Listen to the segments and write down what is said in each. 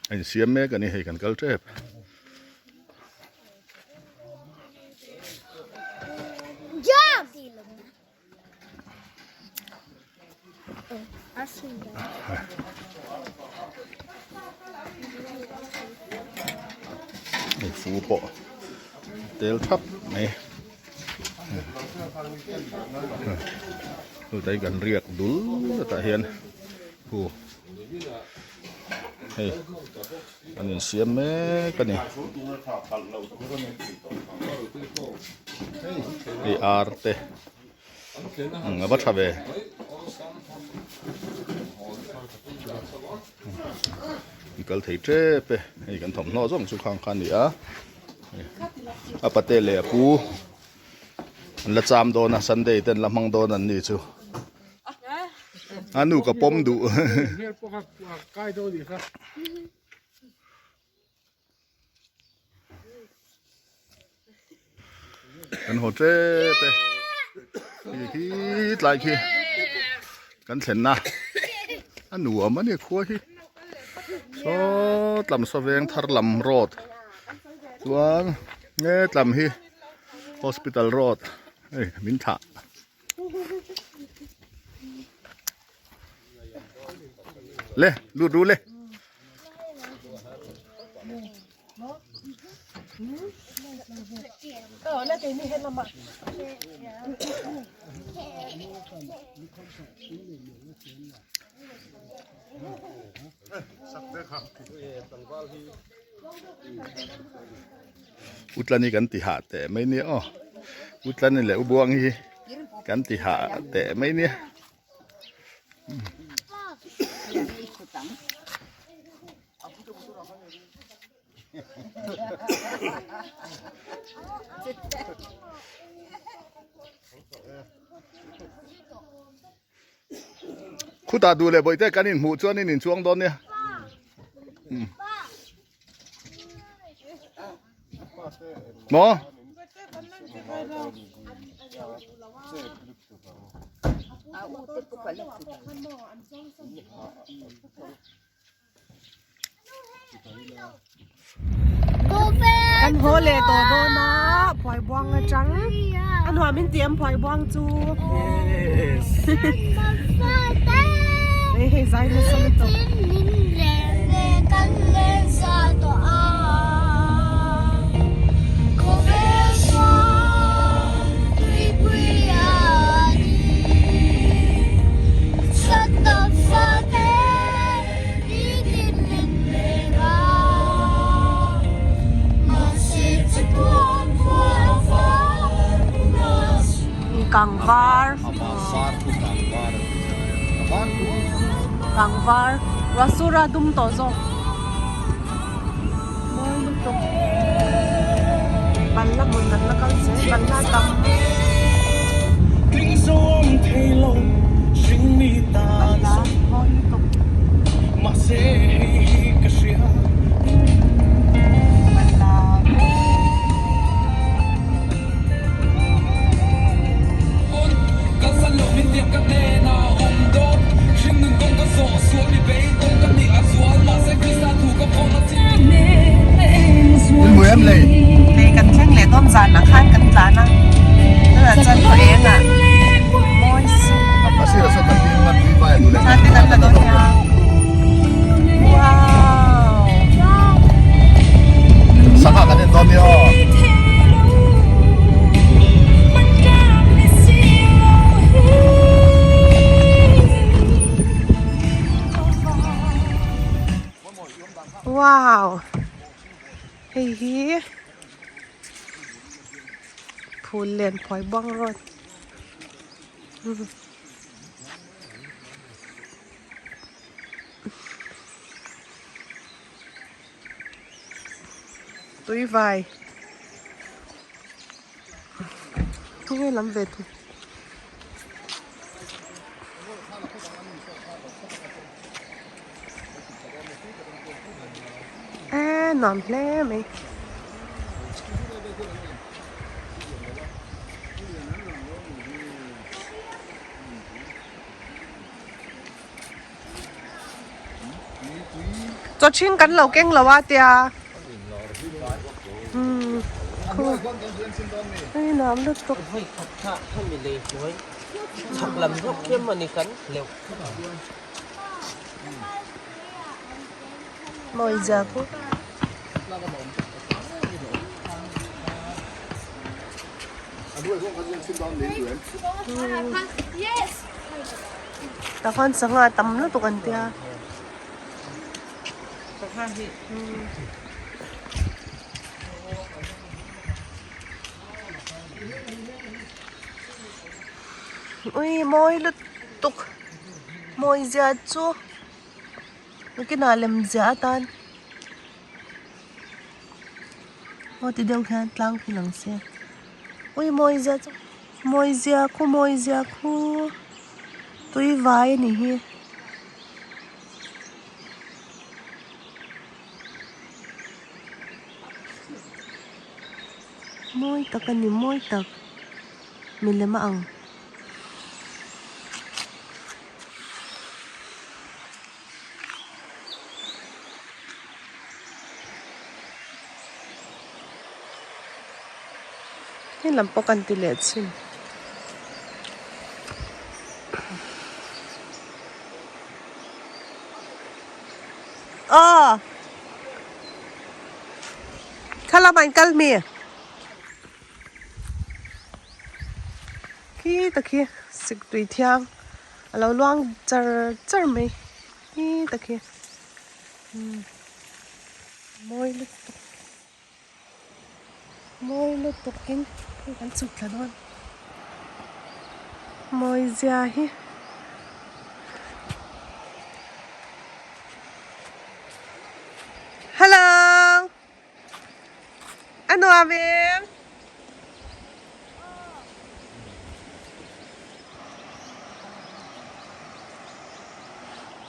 A insiam mek a ni hei kan kal tep. Hei fu pawh tel thap mai chutai kan riak dul hetah hian hu hei an insiam mek a ni hei ar te. A va tha ve i kal thei tep e hei kan thawmhnaw zawng chu khang kha a ni a a pate leh a pu an la cham dawn a sunday te an la hmang dawn an ni chu a nu ka pawm duh. Kan haw tep e hei hi tlai khi kan thlenna a nuam a ni khua hi saw tlam saw veng thar lam road chuan nge tlam hi hospital road hei min thlah. Le lut ru le. Utlani kan ti hah teh mai nia aw Utlani leh Ubuang hi kan ti hah teh mai nia. Khutah duh leh bawihte kan inhmuh chuan in inchuang dawn nia. Maw? Kan haw leh tawh dawn a phuai buang atang a nuam in ti em phuai buang chu hei hei zai nasa lutuk. Kangvar Kangvar Rasura dum tawh zawk mawi lutuk banhla hmun kan la kal zel banhla tam banhla mawi lutuk banhla. Lei kan thleng leh dawn zan ah khan kan tlan a tunah chuan khaw eng ah mawi thla te kan la dawn nia wow Sangha kan en dawn nia aw. Wow hei hi phul len phuai bang rawt tui vai thu nge lam ve thu e nuam hle mai. Chaw chhing kan lo keng lo a tia. Umm khu. Hei nuam lutuk. Mawi zia khu. Tah khuan sangha tam lutuk an tia. Ui mawi lutuk mawi zia chu nakinah lem zia atan. Aw ti deuh hian tlang khi lang se ui mawi zia chu mawi zia khu mawi zia khu tui vai a nih hi. Mawi tak a ni mawi tak milem a ang. Hei lam pawh kan ti leh chhin. Aw kha lamah in kal mi? Khi ta khi sik tui thiang a lo luang char char mai khi ta khi umm mawi lutuk mawi lutuk in hei kan chhuk thla dawn mawi zia hi. Hello. A nuam em?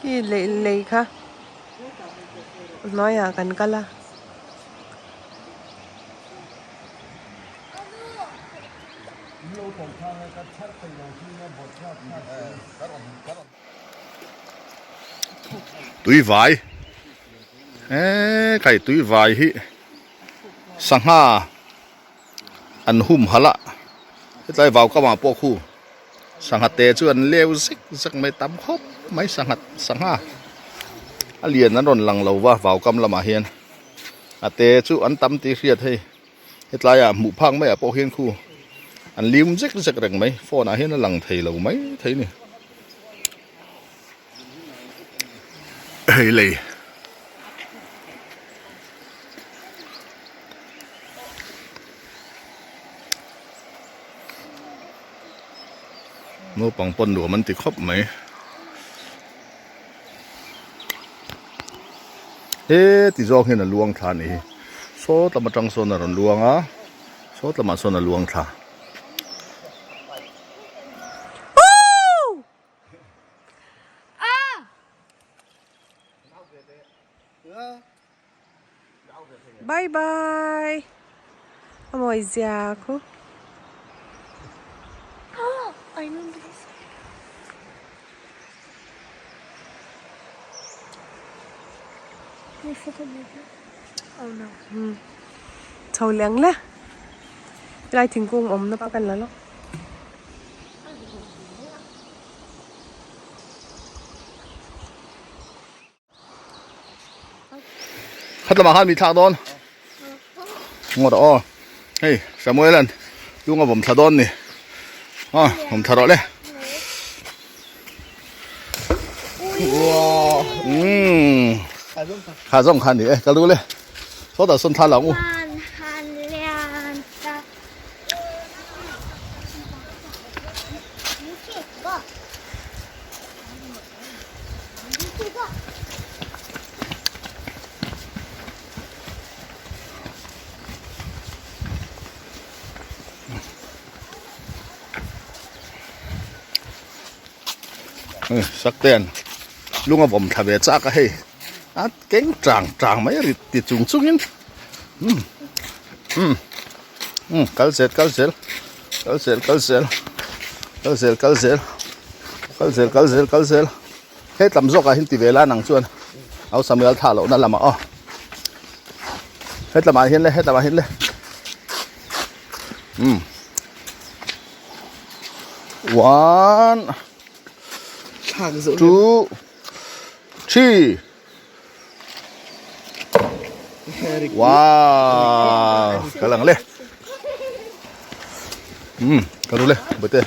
Khi lei lei kha hnuaiah kan kal a. Tui vai Eee kai tui vai hi sangha an hum halh a hetlai vau kamah pawh khu sangha te chu an leu zek zek mai tam khawp mai sangha sangha a lian an rawn lang lo va vau kam lamah hian a te chu an tam tih hriat hei hetlaiah hmuh phak maiah pawh hian khu an lium zek zek reng mai phone ah hian a lang thei lo mai thei a ni. Hei lei. Naupang pawn nuam an ti khawp mai. He ti zawng hian a luang thla a nih hi. Saw lam atang sawn a rawn luang a, saw lamah sawn a luang thla. Bye bye. A mawi zia khu. Chho leng le. Helai thingkung awmna pawh kan la lawk. Khat lamah khan mi thlak dawn ngawt aw hei Samuel an lunga vawm thla dawn ni a vawm thla rawh le umm kha zawng kha ni e ka lu le sawtah sawn thla lang u. Sakten lunga vawm thla ve chak a hei a keng chang chang mai a ri ti chung chungin umm umm umm kal zel kal zel kal zel kal zel kal zel kal zel kal zel kal zel kal zel he tlam zawkah hian ti ve la nang chuan. Au Samuel thlah lohna lamah aw. Hetlamah hian le hetlamah hian le. Um. One. Two. Three. Wow. Kal ang le. Um, kal ru le bute.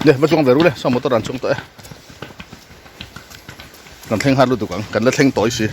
Le, va chuang ve ru le, saw motor an chuang tawh e. Kan thleng har lutuk ang, kan la thleng tawi si.